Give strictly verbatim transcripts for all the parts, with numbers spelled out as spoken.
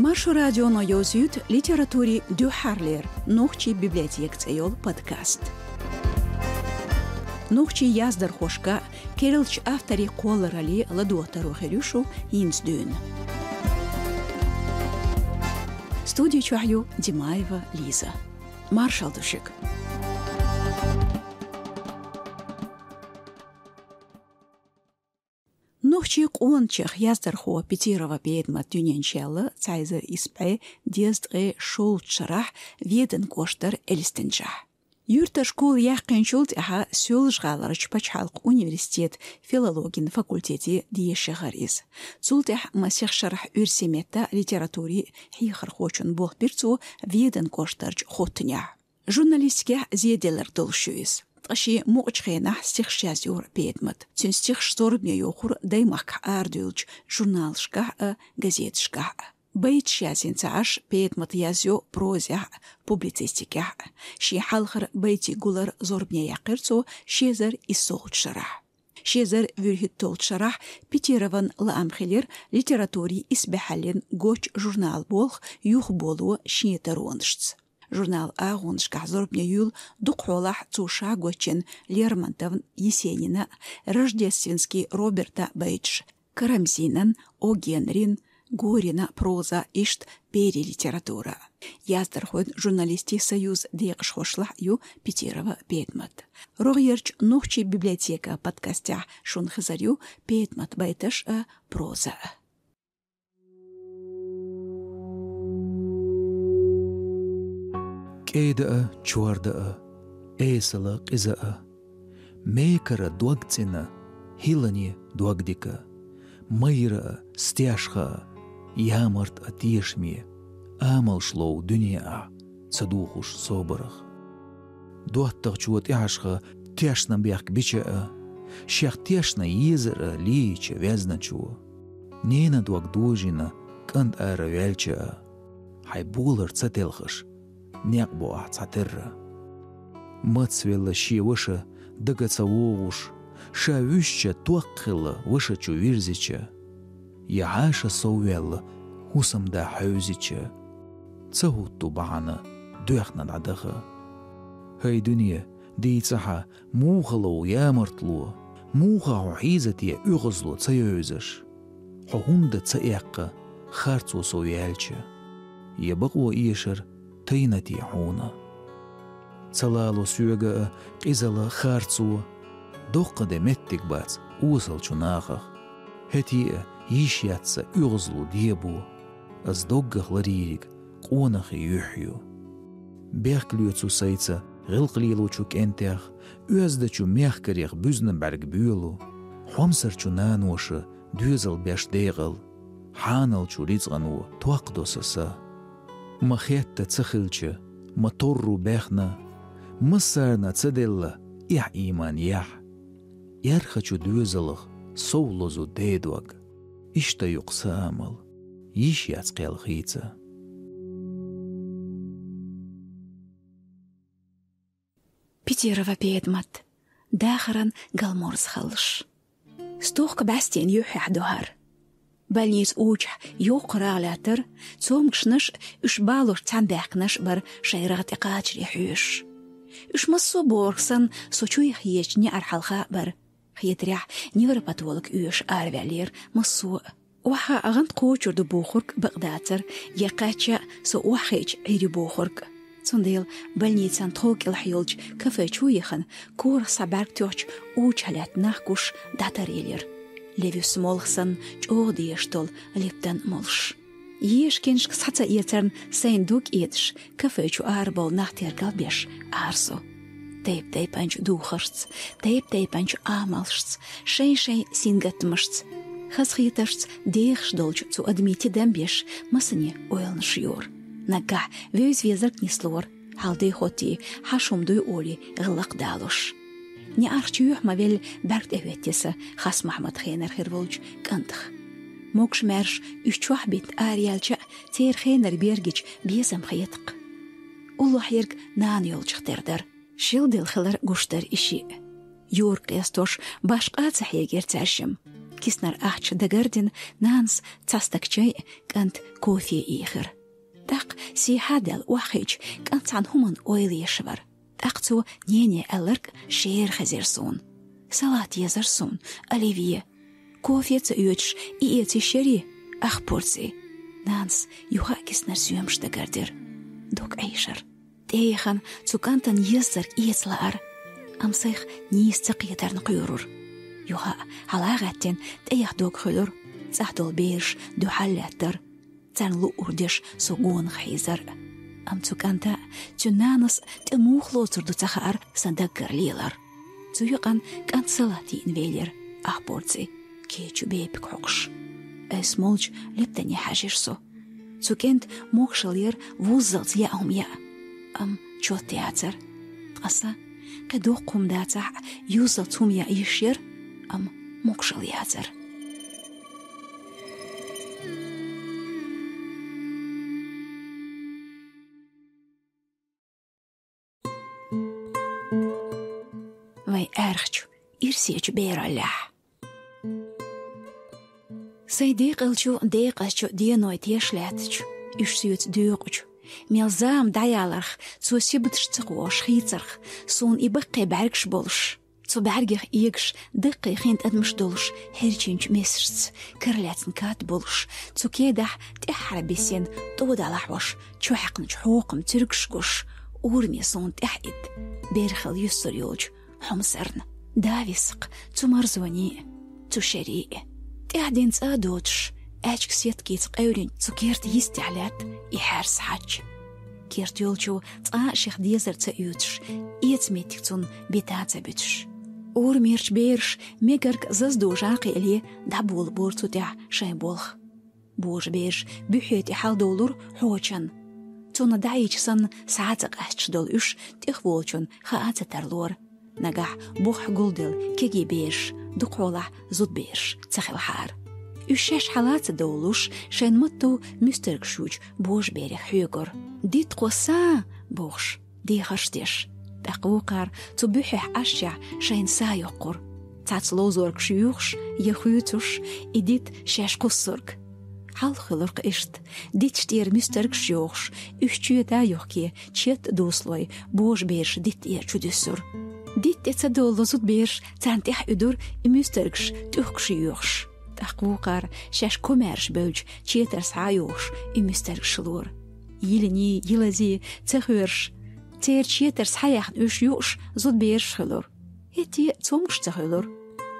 Маршо радионо йовзуьйту литературин дуьххьарлера «Нохчийн библиотека» цӀе йолу подкаст. Нохчийн яздархошка, керлачу авторийн кхолларалле ладогӀа таро хир ю шу хӀинца дуьйна. Студи чохь ю Димаева Лиза. Маршалла ду шуьга. Нохчийн къоначех яздархо Петирова Петмат дуьнен чу яьлла цхьа эзар исс бӀе дезткъе шолгӀачу шарахь Веданан кӀоштара Элистанчохь. Юьртара школа яьккхинчул тӀаьхьа Соьлжа-ГӀаларчу пачхьалкхан университетан филологин факультете дешна яра иза. Цул тӀаьхьа масех шарахь оьрсийн меттан литературин хьехархочун болх бира цо Веданан кӀоштарчу хоттанехь. Журналистикехь зеделларг долуш ю иза. Ткъа шен мукъачу хенахь стихаш язйора Петмата. Цуьнан стихаш зорбане йохура даймахкахь арадуьйлучу журналашкахь а, газеташкахь а. Байташ язйина ца Ӏаш, Петмата язйо прозехь а, публицистикехь а. Шен хьалхара байтийн гулар зорбане яьккхира цо ши эзар иссолгӀачу шарахь. Ши эзар вуьрхӀитталгӀачу шарахь Петирован лаам хилира литературин исбаьхьаллин «Гоч» журналан болх юхаболо шен таронашца. Журналан агӀонашкахь зорбане юьйлу дукхахьолахь цо ша гочйина Лермонтовн, Есенинан, Рождественскийн Робертан байташ, Карамзинан, О. Генрин, Горинан проза, иштта берийн литература. Яздархойн журналистийн союзан декъашхошлахь ю Петирова Петмат. РогӀерчу «Нохчийн библиотека» подкастехь шуна хезар ю Петматан байташ а, проза а. КӀеда а, чорда а, эсала къиза а, мекара дог цӀена, хӀиллане дог дика, майра а, стешха а, ямарта а, тешаме, амалш лов дуьне ахь, ца духуш собарах. ДоттагӀчо тӀехьашха тешна бехк бича а, шех тешна езар а лийча везначо, ненан дог дожийна кӀант ара ваьлча а, хьайн болар ца телхаш, некъ бо ахь цхьатерра. Мацвелла шен ваша дага ца вогӀуш, ша вуьшча ток хилла ваша чу вирзича, я хьаша совваьлла хӀусам да хьевзича, ца хӀутту бахьана доьхна дӀадаха. ХӀай дуьне, дийца хьан, муха лов ямартло, муха хьо хьийза те оьгӀазло ца йовзаш? Хьо хӀунда ца эккха, харцо сов яьлча? Я бакъо эшар тайна те хьуна? Ца лало соьга а къизалла, харцо, доккха де меттиг бац осалчу нахах. ХӀетте а йиш яц сан оьгӀазло дебо, ас доггах ларйийриг къонахий юьхь ю. Бехк лоьцу сайца гӀиллакх лелочу кӀентех, оьздачу мехкарех буьзна бӀаьрг боьлу, хьомсарчу наноша доьзал беш декъал, хьаналчу рицкъано токх до сан са. Ма хетта ца хилча, ма торру бехна, массарна ца делла эхь-ийман яхь. Эрхачу доьзалах сов лозу дедог. Иштта ю-кх сан амал, йиш яц кхел хийца. Петирова Петмат. Дахаран галморза халлаш. Стохка бӀаьстенан юьххьехь ду хӀара. Больница учахь йоккха рагӀ лаьттара, цомгушнаш а, уьш балош цхьаьна баьхкинарш а бара шайн рагӀ тӀе кхачаре хьоьшуш. Уьш массо а бохург санна со чуйха езачу неӀар хьалха а бара. Хетарехь, невропатолог оьшуш араваьллера массо а. Охьа гӀант кхочур ду бохург бакъдацара, я кхаьчча со охьахиъча Ӏийр ю бохург. Цундела больницан тхов кӀелахь йолчу кафе чу а яхана, корах схьа бӀаьрг тоьхча, учахь лаьтта нах гуш дӀатаръелира. Левуьс молха санна чӀогӀа дезаш долу липтан молуш. Ешкинашка схьа ца эцарна, сайна дог а эцаш, кафе чу арабовла нах тергал беш ара со. Тайп-тайпанчу духаршца, тайп-тайпанчу амалшца, шайн-шайн сингаттамашца, хазахетаршца дехаш долчу цу адамийн тидам беш, масане ойланаш йора. Наггахь вевза-везарг нислора, хьал-де хӀоттий, хьан шум дуй олий, гӀиллакх далош. НеӀарх чоьхьа ма велла бӀаьрг тӀе хӀоьттира сан Хас-Махьмад хенара хир волчу кӀантах. Могуш-маьрша уьш чохь битта араяьлча а, церан хенара бер гича безам хета-кх. Уллохь ерг нана йолчух тера дара. Шел делла хилар гуш дара и шиъ. Юрг къестош башха а ца хьегира цаьршимма. Киснар ахча дагардина, нанас цхьа стакан чай, кӀанта кофе ийхира. ТӀаккха сийхьа а даьлла охьахиъча, кӀант цхьана хӀуманна ойла еш вара. ТӀаккха цо нене аьлларг шера хезира суна. Салат езара суна, оливье. Кофе ца оьцуш, и эца йиш ярий, ах порци. Нанас юха а киснара соьмаш дагардира. Дог Ӏийшар. ТӀеяхана цу кӀантана еззарг эца лаьара. Амма сайх нийса ца кхетарна кхоьрура. Юха а хьала а гӀаьттина, тӀеяха дог хуьлура. ЦӀахь долу бераш дуьхьал лаьттара. Царна луъур деш со гонах хьийзара. Амма цу кӀанта, цуьнан нанас тӀе муха лоцур ду ца хаьара сан даггара лелар. Цу юкъана кӀант салат йиъна велира, ах порци, кечу бепиг хьокхуш. Айса молча лептане хьаьжира со. Цу кӀанта могашалла яра вуззалц яа хӀума яа. Амма чот яцара. Ткъа сан, кхин доккха хӀума дацахь а, юззалц хӀума яа йиш яра, амма могашалла яцара. Вайн аьрхачу, ирсечу бераллехь. Сайн декъалчу, декъазчу деной теш лаьттачу, уьш соьца доькъучу, мел зама дӀаяларх, цо сибаташ ца кхош хийцарх, суна и баккхий бӀаьргаш болуш, цу бӀаьргех эгаш даккхий хин тӀадамаш долуш хьерчинчу месашца кара лаьцна кад болуш, цу кедахь тӀаьххьара бисина тӀо дӀалахьош, чухьаькхначу хьокхам цуьргаш гуш, ураме суна тӀаьхьа итт, берхал юьсур йолчу хьомсарна. Да висакх, цу марзоний, цу шерий. ТӀаьхьа дина цӀа а доцуш, аьчка сеткица къевлина цу керта йистехь лаьтта и хьаьрса хьач. Керта йолчо цкъа а шех дезар ца оьцуш, эца меттиг цунна бита а ца буьтуш. Урамерчу бераш мегарг заза дожа а кхиале, дӀаболабора цу тӀехь шайн болх. Божабераш буьхье тӀе хьалдовлура хьочан. Цунна дӀаийча санна, схьа а ца къаьсташ долу уьш тӀехволчун хаа а ца тарлора. Нагахь бухахь гулделла кегий бераш, дукхахьолахь зудбераш ца хилахьара. Уьш шаьш хьала а ца довлуш, шайн матто муьстаргаш йучу божаберех хьоьгура. «Дита кхо са!» – бохуш, дехарш деш. ТӀаккха вукхара цу буьхьехь Ӏашшехь шайна са йоккхура. Цхьацца ловзоргаш йоьхуш я хуьйцуш, и дита шаьш кхуссург. Хьалха хуьлуркх иштта, диташ тӀера муьстаргаш йохуш, уьш чоьта а йохке, четта а дуслой, божабераш дита тӀера чу дуьсура. Дита тӀе ца довлло зудбераш, царна тӀаьхьа уьдура и муьстаргаш тӀехкаш йоьхуш. ТӀаккха вукхара шаьш комаьрша бевлча четар схьа а йохуш, и муьстаргаш лора. Йилиний, йилазий ца хоьруш, церан четар схьаяьхна уьш юуш зудбераш хуьлура. ХӀетте а цомгуш ца хуьлура.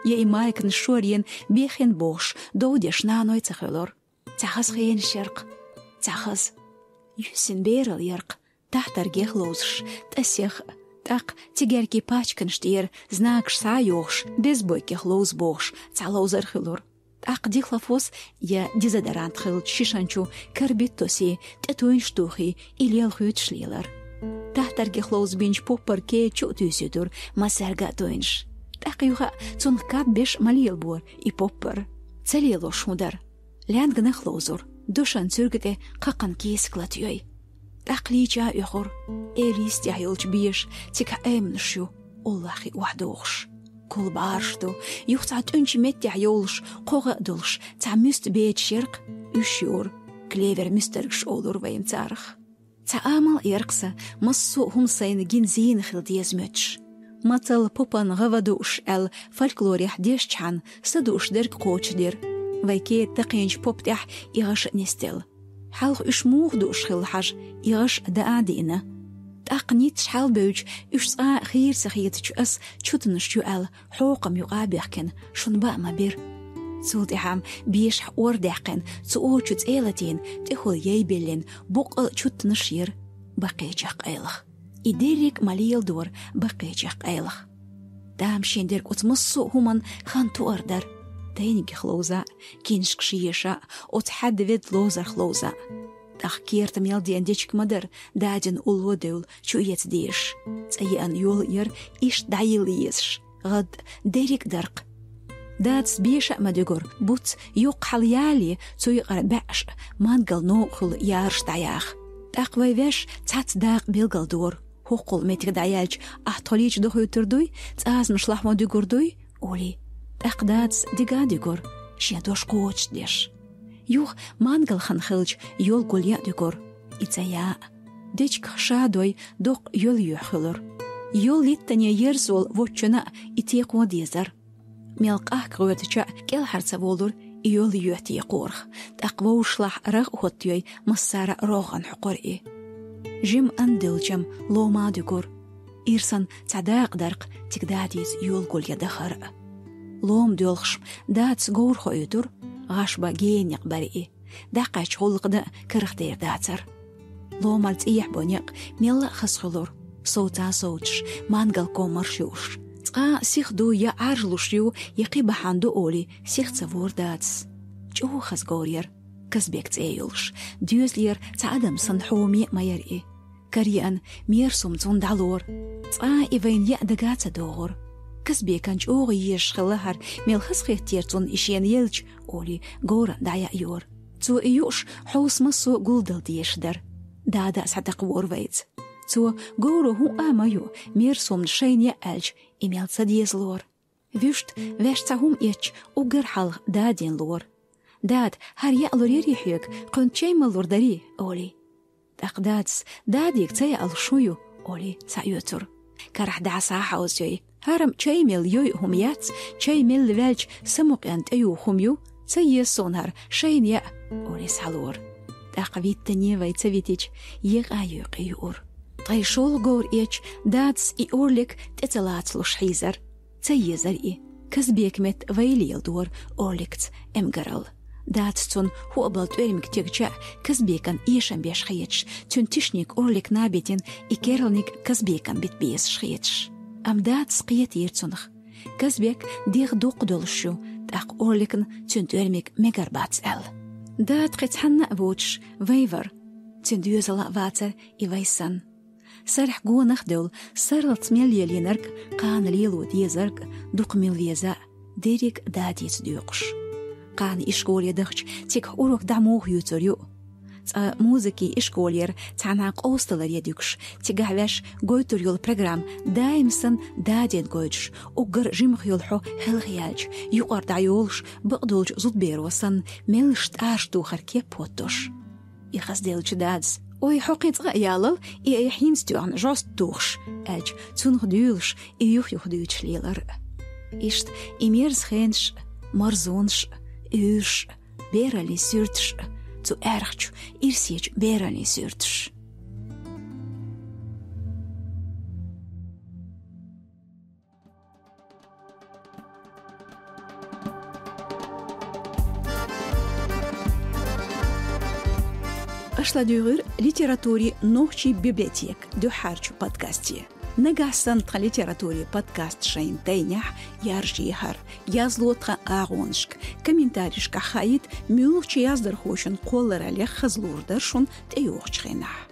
Я и майканаш шорйина бехин бохуш, дов деш наной ца хуьлура. Цхьа хаза хенаш яркх, цхьа хаза. Юьссина берал яркх, тахтаргех ловзуш, тӀасех, тӀаккха цигаьркийн пачканаш тӀера знакаш схьа а йохуш, безбойкех ловза бохуш, цхьа ловзар хуьлура. ТӀаккха дихлофос я дезодорант хиллачу шишан чу карбидтосий тӀе тойнаш тухий, и лела хуьйцуш лелара. Тахтаргех ловза бинчу поппар кеда чу а туьйсуьйтура, массаьрга а тойнаш. ТӀаккха юха а цунах кад беш ма лелабора и поппар. Ца лелош хӀун дара? Лаьнганах ловзура, дошан цуьрга тӀе кхакхана кесаг латайой. ТӀаккха лийча а оьхура, эла йистехь йолчу беша цигахь айманаш ю, уллохь охьадогӀуш. Кулбараш ду, юха цхьа тӀуьнчу меттехь йовлуш, кхо гӀа а долуш, цхьа муьста бедаш яркх, уьш юура, клевер муьстаргаш олура вайна царах. Цхьа амал а яркх сан, массо а хӀума сайна гина зийна хила деза моьттуш. Мацалла попан гӀа ва дууш аьлла фольклорехь дешчхьана, са дууш дерг кхочушдира. Вай кеда такхийначу попа тӀехь и гӀаш а нисделла. Хьалха уьш муха дууш хилла хьажа, и гӀаш а даа а диъна. ТӀаккха ницкъаш хьалабевлча, уьш цкъа а хийра ца хетачу ас чутанаш ю аьлла, хьокхам юкъа а бехкина, шуна баа ма бира. Цул тӀаьхьа бешахь ор даьккхина, цу ор чу цӀе а латийна, тӀехула яй биллина, боккъал а чутанаш яра баккхийчех къайлаха. И дерриг а ма леладора баккхийчех къайлаха. Тамашийна дерг оцу массо а хӀуманна хан тоар дара. Тайнигех ловза а, киншкаш еша а, оцу хьаьдда ведда ловзарх ловза а. ТӀаккха керта мел деана дечиг ма дара, дадина улло а девлла чу эца дезаш. ЦӀа еана йола а яра иштта дӀайилла езаш. ГӀадда дерриг а даркх. Дадас беша а ма дуьгура, буц йоккха хьала ялале, цу юкъара баьӀаш а, мангал новкъа хуьлу яраш дӀаяха. ТӀаккха вай ваьш цхьацца дакъа билгалдора. ХӀоккхул меттиг дӀаяьлча, ахь тхо лийча дохуьйтур дуй, цӀазамаш лахьон дуьгур дуй, олий. ТӀаккха дадас дигадигур, шен дош кхочушдеш. Юха мангал хан хилча, йол гулъя а дуьгур. И ца яа. Дечках шадой доккха йол йоьхь хуьлур. Йол литтане ерзол воччуна а и текхо дезар. Мел къахка гӀоьртача а кӀелхьара ца волур и йол йоьхь текхорах. ТӀаккха вовшашлахь рагӀ а хӀоттайой, массара а рогӀан хьокхур и. Жима ан делчам лома а дуьгур. Ирсан цхьа дакъа дарх цига дадийца йол гулъя дахар а. Лома доьлхуш дадас говр хоуьйтур, гӀаш бан геннекъ бар и. ДӀакхаьчча гӀуллакх дан а карах дер дацар. Ломар цӀехьа бо некъ мелла а хаза хуьлур, совца а совцуш, мангал комарш юуш. Цкъа а сиха ду я Ӏаржлуш ю, я кхин бахьана ду олий, сиха ца вора дадас. ЧӀогӀа хаза говр яр, Казбек цӀе йолуш, доьзалера цхьа адам санна хьоме а ма яр и. Караеана, мерсум цунна дӀалора. Цкъа а и вайна яа дага ца догӀура. Казбекан чӀогӀа езаш хилла хӀара, мел хазахетара цунна и шена елча, олий, говрана дӀаяа йора. Цо и юуш, хьовса массо а гулдала дезаш дара. Дада а схьатакхавора вайца. Цо говро хӀуъа а ма ю, мерсумна шайна яа аьлча, и мел ца дезалора. Вуьшта, ваьш цхьа хӀума эцча, уггар хьалха дадина лора. «Дада, хӀара яа лур ярий хьоьга, кхуьнца чай мала лур дарий?» олий. ТӀаккха дадас: «Дадига ца яалуш хӀун ю?» олий, схьаоьцура. Карахь дӀа схьахьовзайой. ХӀара-м чай мел йой а хӀума яц, чай мелла ваьлча самукъен тӀеюха хӀума ю, ца еза суна хӀара, шайна яа, олий, схьалора. ТӀаккха виттане вай ца витича, екъа а юкъе юура. Ткъе шолгӀа говр эцча, дадас и орлик тӀе ца лацалуш хьийзар. Ца езар и. Казбека метта вай леладора орликца эмгаралла. Дадас цунна хӀоабала тӀоьрмиг тегча а, Казбекан эшам беш хеташ, цуьнан тишниг орликна а битина, и керланиг Казбекан бита безаш хеташ. Амма дадас кхетийра цунах. Казбек дегӀ дукха долуш ю, тӀаккха орликна цуьнан тӀоьрмиг мегар бац аьлла. Дада кхин цхьанна а воцуш вай вара. Цуьнан доьзал а вацара и вай санна. Сарахь гонах а девлла, сарралц мел лелийнарг, кхана лело дезарг, дукха мила веза а, дерриг а дадийца доькъуш. Кхана ишколе дахча, цигахь урок дӀа муха юьйцур ю? Цкъа музыкин ишколера цхьанхьа къовсадаларе дуьгуш, цигахь ваьш гойтур йолу программа даим санна дадина гойтуш, уггар жимах йолу хьо хелхаяьлча, юкъара дӀайолуш, бакъдолчу зудберо санна, меллаша тӀараш тухар кеп хӀоттош. И хазделлачу дадас: «Ой, хьо кхин цкъа а ялал, и айхьа хӀинца тоьхна жӀоста тухуш», аьлча, цунах дуьйлуш, и юх-юха дуьйцуш лелар а. Иштта и мерза хенаш а, марзонаш а, уьйраш а, бераллин суьрташ а, цу аьрхачу, ирсечу бераллин суьрташ. Аша ладуьйгӀира литературин нохчийн библиотекан дуьххьарчу подкасте. Нагахь санна тхан литературин подкаст шайна тайнехь, яржехьара, язло тхан агӀонашка, комментарийшкахь хаийта, муьлххачу яздархочун кхоллараллех хаза лур дара шуна тӀейогӀучу хенахь.